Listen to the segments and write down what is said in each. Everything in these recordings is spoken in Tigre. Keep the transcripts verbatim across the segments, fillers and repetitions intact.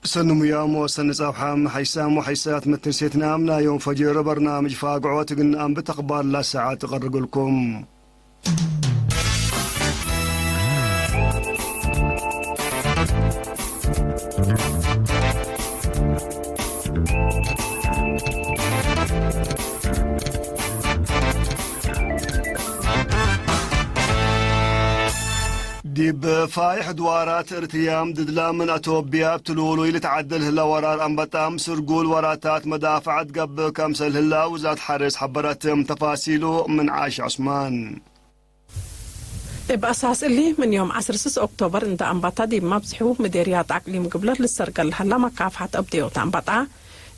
ሰኒ ሙያም ወሰኒ ጻብሓም፣ ሐይሳም ወሐይሳት መትንሴትናም ናይ ዮም ፈጅር በርናምጅ ፋግዖት እግል ነአንብት አኽባር ለሰዓት እቀርግልኩም። ዲብ ፋይሕ ድዋራት እርትርያም ድድላ ምን አቶብያ እብ ትሉሉይ ልትዓደል ህለ ወራር አንበጣም ስርጉል ወራታት መዳፍዐት ገብእ ከምሰል ህላ ውዛት ሐርስ ሐበረት። ተፋሲሉ ምን ዓሽ ዑስማን። እብ አሳስ እሊ፣ ምን ዮም ዐስር ስስ ኦክቶበር እንደ አንባታ ዲብ መብዝሑ ምዴርያት አቅሊም ግብለት ልሰርገል ለሀላ መካፍሐት አብደዮት አንባጣ፣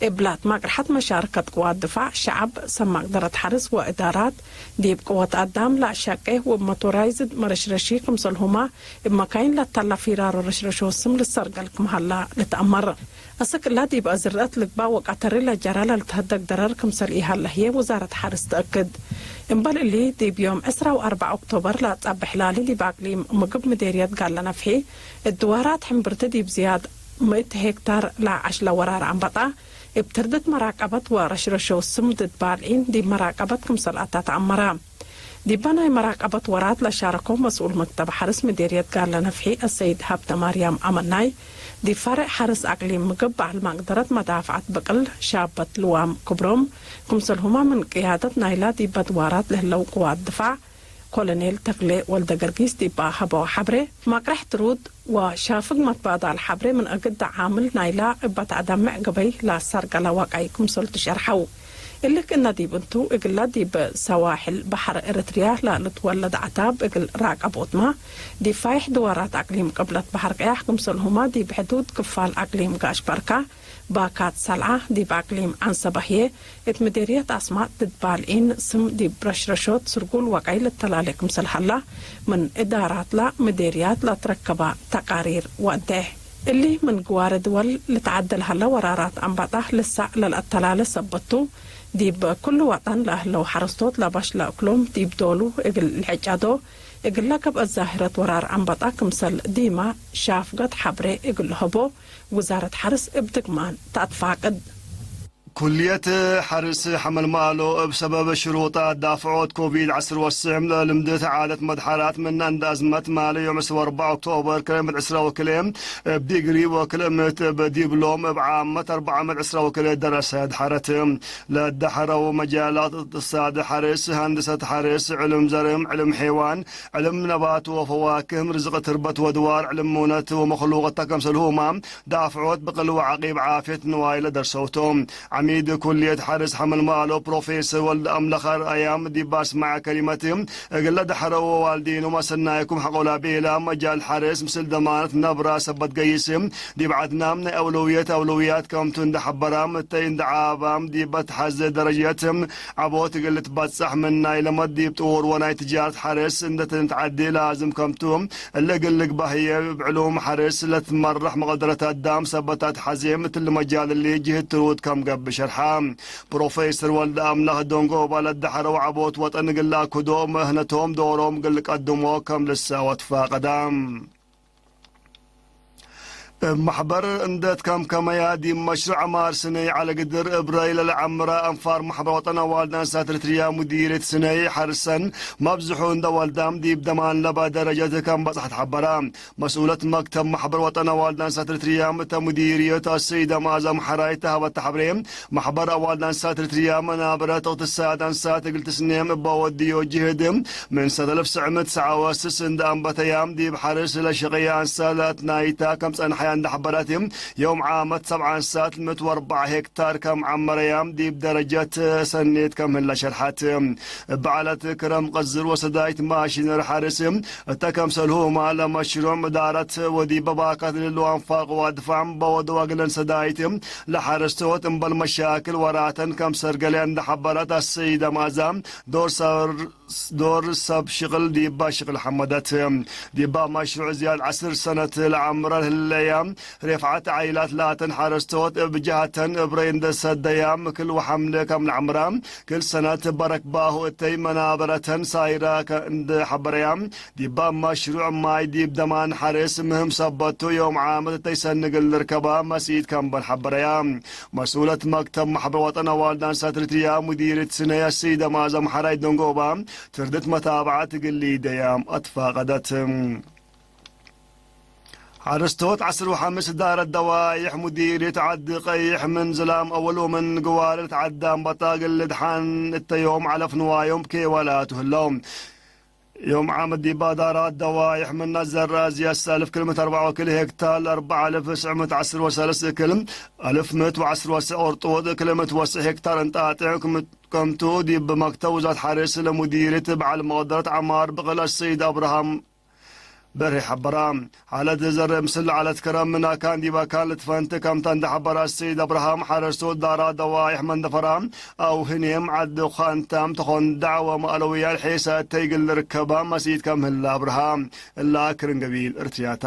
እብላት ማቅርሐት መሻርከት ቅዋት ድፋዕ ሸዐብ፣ ሰብ ማቅደረት ሐርስ ወእዳራት፣ ዲብ ቅወት አዳም ለአሻቄ ወእብ ሞቶራይዝድ መረሽረሺ ክምሰልሁማ እብ መካይን ለተላ ፊራሮ ረሽረሾ ስም ልሰርገል ክም ሀላ ልትአመር። አስክ እላ ዲብ አዝርአት ልግባእ ወቃተሪ ለጀራ ለልትሀደግ ደረር ክምሰል ኢሀለ ህዬ ውዛረት ሐርስ ተአክድ። እምበል እሊ፣ ዲብ ዮም ዕስራ ወአርበዕ ኦክቶበር ለአጸብሕ ላሊ ዲብ አቅሊም ምግብ ምዴርየት ጋለ ነፍሒ፣ እድዋራት ሕምብርቲ ዲብ ዝያድ ምእት ሄክታር ለአዐሽለ ወራር አንበጣ፣ እብ ትርድት መራቀበት ወረሽረሾ ስም ድድ ባልዒን ዲብ መራቀበት ክምሰል አታ ተአመረ። ዲበ ናይ መራቀበት ወራት ለሻረኮ መስኡል መክተብ ሐርስ ምዴርየት ጋለ ነፍሒ አሰይድ ሀብተማርያም አመናይ፣ ዲብ ፈርዕ ሐርስ አቅሊም ምግብ በዐል ማቅደረት መዳፍዐት ብቅል ሻበት ልዋም ክብሮም፣ ክምሰልሁመ ምን ቅያደት ናይላ ዲብ አድዋራት ለህለው ቅዋት ድፋዕ ኮሎኔል ተክሌ ወልደገርጊስ ዲብ ሀበው ሐብሬ፣ ማቅርሕ ትሩድ ወሻፍግ መትባዳል ሐብሬ ምን እግል ደዓምል ናይላ እበ ተአደምዕ ገበይ ለአሰርገለ ወቀይ ክምሰል ትሸርሐው። እሊ ክእነ ዲብ እንቱ፣ እግለ ዲብ ሰዋሕል በሐር ኤረትርያ ለልትወለድ ዐታብ እግል ራቀቦትመ፣ ዲብ ፋይሕ ድዋራት አቅሊም ቅብለት በሐር ቀያሕ ክምሰልሁመ ዲብ ሕዱድ ክፋል አቅሊም ጋሽ በርካ፣ ባካት ሰልዓ፣ ዲብ አቅሊም ዐንሰበ ህዬ፣ እት ምዴርየት አስማጥ ድድ ባልዒን ስም ዲብ ረሽረሾት ስርጉል ወቀይ ልተላሌ ክምሰል ሀላ፣ ምን እዳራትለ ምዴርያት ለትረከበ ተቃሪር ወዴሕ። እሊ ምን ግዋሬ ድወል ልትዓደል ሀለ ወራራት አንበጣ ልሳዕ ለልአተላሌ ሰበት ቱ፣ ዲብ ክሉ ወጠን ለህለው ሐረስቶት ለባሽ ለእክሎም ዲብ ዶሉ እግል ልሕጨዶ፣ እግለ ገብአት ዛህረት ወራር አንበጣ ክምሰል ዲማ ሻፍገት ሐብሬ እግል ለሀቦ፣ ውዛረት ሐርስ እብ ድግማን ተአትፋቅድ። ኩልየት ሐርስ ሐመልማሎ፣ እብ ሰበብ ሽሩጣት ዳፍዖት ኮቪድ ዐስር ወስዕም ለልምድት ዓለት መድሐራት ምነ እንደ አዝመት ማለ ዮም ዕስራ ወአርበዕ ኦክቶበር ክልኤ ምእት ዕስራ ወክልኤ እብ ዲግሪ ወክልኤ ምእት እብ ዲብሎም እብ ዓመት አርበዕ ምእት ዕስራ ወክልኤ ደረሰ ድሐረት። ለደሐረው መጃላት እቅትሳድ ሐርስ፣ ሀንድሰት ሐርስ፣ ዕልም ዘርም፣ ዕልም ሔዋን፣ ዕልም ነባት ወፈዋክህም፣ ርዝቅ ትርበት ወድዋር፣ ዕልም ሙነት ወመክሉቀት ተከምሰልሁማ ዳፍዖት ብቅል ወዐቂብ ዓፍየት ንዋይ ለደርሰው ቶም። ዐሚድ ኩልየት ሐርስ ሐመልማሎ ፕሮፌሰር ወልደአምላክ አርአያም ዲብ አስመዐ ከሊመት፣ እግለ ደሐረው ወዋልዲኖም አሰናይኩም ሐቆላ ቤላ፣ መጃል ሐርስ ምስል ደማነት ነብራ ሰበት ገይስ፣ ዲብ ዐድናም ናይ አውለውየት አውለውያት ከምቱ እንደ ሐበራም፣ እተይ እንደ ዓባም ዲበ ተሐዜ ደረጀት ዐቦት እግል ልትበጸሕ ምን ናይ ለመድ ዲብ ጥውር ወናይ ትጃረት ሐርስ እንደ ትንትዓዴ ላዝም ከምቱ፣ እለ እግል ልግባህ ህዬ እብ ዕሉም ሐርስ ለትትመረሕ መቀደረት አዳም ሰበት አትሐዜም እትሊ መጃል እሊ ጅህድ ትሩድ ከም ገብእ ሸርሐ። ፕሮፌሰር ወልደአምላክ ደንጎባ ለደሐረው ዐቦት ወጠን እግል ለአክዶ፣ ምህነቶም ዶሮም እግል ልቀድሞ ከም ልሳወ ትፋቀዳ። እብ መሕበር እንዴ ትከምከመያ፣ ዲብ መሽሩዕ ዐማር ስነይ ዐለ ግድር እብ ረይ ለለዐምረ አንፋር መሕበር ወጠን አዋልድ አንሳት ኤረትርያ ሙዲርየት ስነይ ሐርሰን መብዝሑ እንደ ወልዳም ዲብ ደማን ለበ ደረጀት ከም በጽሐት ሐበረ። መስኡለት መክተብ መሕበር ወጠን አዋልድ አንሳት ኤረትርያ እተ ሙዲርየት አሰይደ መአዛም ሐራይ ተሀበተ ሐብሬ፣ መሕበር አዋልድ አንሳት ኤረትርያ መናብረት እቅትሳድ አንሳት እግል ትስኔም እበ ወድዮ ጅህድ፣ ምን ሰነት አልፍ ትስዕ ምእት ትስዓ ወስስ እንደ አንበተያም ዲብ ሐርስ ለሸቀየ አንሳት ለአትናይታ ከም ጸንሐያ እንደ ሐበረት፣ ዮም ዓመት ሰብዓ አንሳት ምእት ወአርበዕ ሄክታር ከም ዐመረያም ዲብ ደረጀት ሰኔት ከም ህለ ሸርሐት። እብ ዐለት ክረም ቀዝር ወሰዳይት ማሽነር ሐርስ እተ ከምሰልሁማ ለመሽሩዕ እዳረት ወዲበ ባካት ለህለው አንፋር ቅዋት ድፋዕ በወደው አግለን ሰዳይት ለሐረስቶት እምበል መሻክል ወራተን ከም ሰርገለያ እንደ ሐበረት አሰይደ መአዛም ዶር ሰር ዶር ሰብ ሽቅል ዲባ ሽቅል ሐመደት። ዲባ መሽሩዕ ዝያድ ዐስር ሰነት ለዐምረ ህለያ ሬፍዓት ዓይላት ላተን ሐረስቶት እብ ጀሀተን እብረ እንደ ሰደያ ምክል ወሐምለ ከም ለዐምራ ክል ሰነት በረክባሁ እተይ መናበረተን ሳይራ ከእንደ ሐበረያ ዲባ መሽሩዕ ማይ ዲብ ደማን ሐርስ ምህም ሰበቱ ዮም ዓመት እተይ ሰኒ እግል ልርከባ መሲኢት ከም በን ሐበረያ። መስኡለት መክተብ ማሕበር ወጠን አዋልድ አንሳት ኤሪትሪያ ሙዲርት ስነይ አሰይደ ማዘም ሐራይ ደንጎባ ትርድት መታብዐት እግል ሊደያም አትፋቀደት። ሐረስቶት ዐስር ወሐምስ እዳረት ደዋይሕ ሙዲርት ዐድ ቀይሕ ምን ዝላም አወል ወምን ግዋልት ዐድ አንበጣ እግል ልድሓን እተ ዮም ዐለፍ ንዋዮም ብኬወላቱ ህለው። ዮም ዓመት ዲብ አዳራት ደዋይሕ ምን ነዘር አዝያስ አልፍ ክልምት አርበዕ ወክል ሄክታር ለአርበዕ አልፍ እስዕ ምት ዐስር ወሰለስ እክል አልፍ ምት ወዐስር ወስዕ ኦርጦጥ እክል ምት ወስዕ ሄክታር እንጣጥዕ ክም-፣ ከምቱ ዲብ መክተብ ውዛት ሐርስ ለሙዲርት በዐል መቅደረት ዐማር ብቅል አሰይድ አብርሃም በርሄ ሐበራ። ሓለት ዘርእ ምስል ለዐለት ከረም ምን አካን ዲብ አካን ልትፈንት ከምታ እንደ ሐበረ አሰይድ አብርሃም፣ ሐረስቶት ዳራ ደዋይሕ መንደፈራ አው ህኔም ዐድ ኳንታም ተኾንዳዕ ወመአለውያን ሔሰ እተይ እግል ልርከባ መሲኢት ከም ህለ አብርሃ። እላ ክርን ገቢል እርትያታ።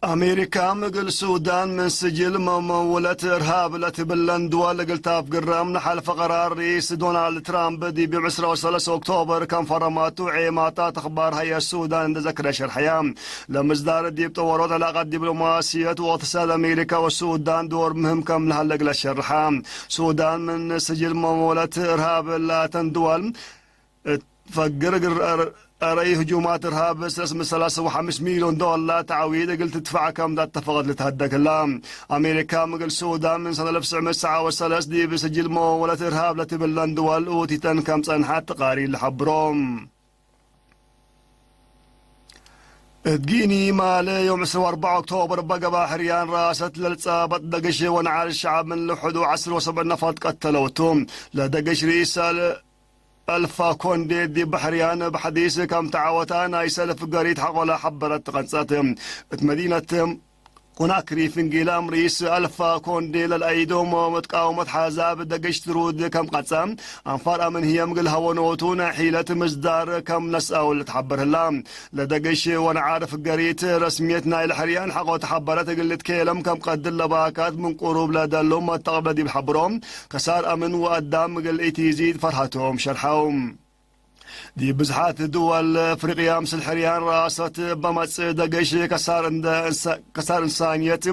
አሜሪካ እግል ሱዳን ምን ስጅል መመውለት እርሃብ ለትብለን ድወል እግል ታፍግረም ለሐልፈ ቀራር ርኢስ ዶናልድ ትራምፕ ዲብ ዕስራ ወሰለስ ኦክቶበር ከም ፈረማቱ ዔማታት አኽባር ሀይአት ሱዳን እንደ ዘክረ ሸርሐያ። ለምስዳር ዲብ ጠወሮት ዕላቀት ዲፕሎማስየት ወእቅትሳድ አሜሪካ ወሱዳን ዶር ምህም ከም ለሀለ እግል አሸርሐ። ሱዳን ምን ስጅል መመውለት እርሃብ ላተን ድወል እት ፈግር እግል አር-፣ አረይ ህጁማት እርሃብ ሰለስ ምእት ሰላሳ ወሐምስ ሚልዮን ዶላር ተዕዊድ እግል ትድፈዕ ከም ዳተፈቀት ልትሀደግ ህላ። አሜሪካ ምግል ሱዳን ምን ሰነት አልፍ ትስዕ ምእት ትስዓ ወሰለስ ዲብ ስጅል መወለት እርሃብ ለትብለን ድወል ኡቲተን ከም ጸንሐት ተቃሪር ለሐብሮ። እት ጊኒ ማለ ዮም ዕስራ ወአርበዕ ኦክቶበር በገባ ሕርያን ራሰት ለልጻበጥ ደግሽ ወነዓል ሸዐብ ምን ልሕዱ ዐስር ወሰብዕ ነፈር ትቀተለው ቱ። ለደግሽ ርኢስ አል-፣ አልፋ ኮንዴ ዲብ ሕርያን እብ ሐዲስ ከም ተዓወታ ናይ ሰልፍ ገሪት ሐቆለ ሐበረት ትቀንጸት። እት መዲነት ኮናክሪ ፍንጊላም ርኢስ አልፋ ኮንዴ ለልአይዶም ወመትቃወመት ሐዛብ ደገሽ ትሩድ ከም ቀጸ፣ አንፋር አምን ህየም እግል ሀወኖቱ ናይ ሒለት ምስዳር ከም ነስአው ልትሐበር ህላ። ለደገሽ ወነዓርፍ ገሪት ረስምየት ናይ ለሕርያን ሐቆ ተሐበረት እግል ልትኬለም ከም ቀድር ለባካት ምን ቅሩብ ለደሉ መተቅብለ ዲብ ሐብሮ፣ ከሳር አምን ወአዳም እግል ኢቲዚድ ፈርሀቶም ሸርሐው። ዲብ ብዝሓት ድወል አፍሪቅያ ምስል ሕርያን ረአሰት በመጽእ ደገሽ ከሳር እንደ እንሳ-፣ ከሳር እንሳንየት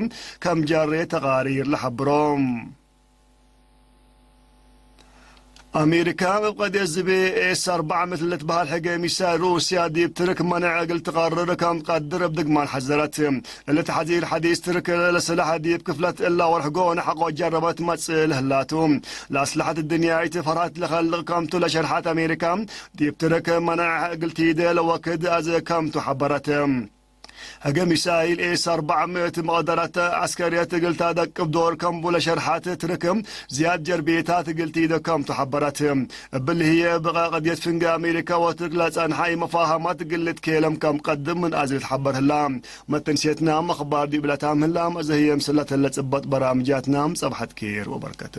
ከም ጀሬ ተቃሪር ለሐብሮ። አሜሪካ እብ ቀድየት ዝቤ ኤስ አርበዕ ምትል ልትበሀል ሕገ ሚሳይል ሩስያ ዲብ ትርክ መነዕ እግል ትቀርር ከም ትቀድር እብ ድግማን ሐዘረት። እሊ ተሐዚር ሐዲስ ትርክ ለስላሕ ዲብ ክፍለት እላ ወርሕ ጎነ ሐቆ ጀረበት መጽእ ለህላቱ። ለአስለሐት ድንያይት ፈርሀት ለኸልቅ ከምቱ ለሸርሐት አሜሪካ፣ ዲብ ትርክ መነዕ እግል ቲዴ ለወክድ አዜ ከምቱ ሐበረት። ሕገ ሚሳይል ኤስ አርበዕ ምእት መቅደረት ዐስከርየት እግል ታደቅብ ዶር ከምቡ ለሸርሐት ትርክ፣ ዝያድ ጀርቤታት እግል ቲዴ ከምቱ ሐበረት። እብሊ ህዬ፣ ብቀ ቅድየት ፍንጌ አሜሪካ ወትርክ ለጸንሐ ኢመፋሀመት እግል ልትኬለም ከም ቀድም ምን አዜ ልትሐበር ህላ። መተንሴትናም አኽባር ዲብ ለታም ህላም፣ አዜ ህዬ ምስለ ተለ ጽበጥ በራምጃትናም ጸብሐት ኬር ወበርከት።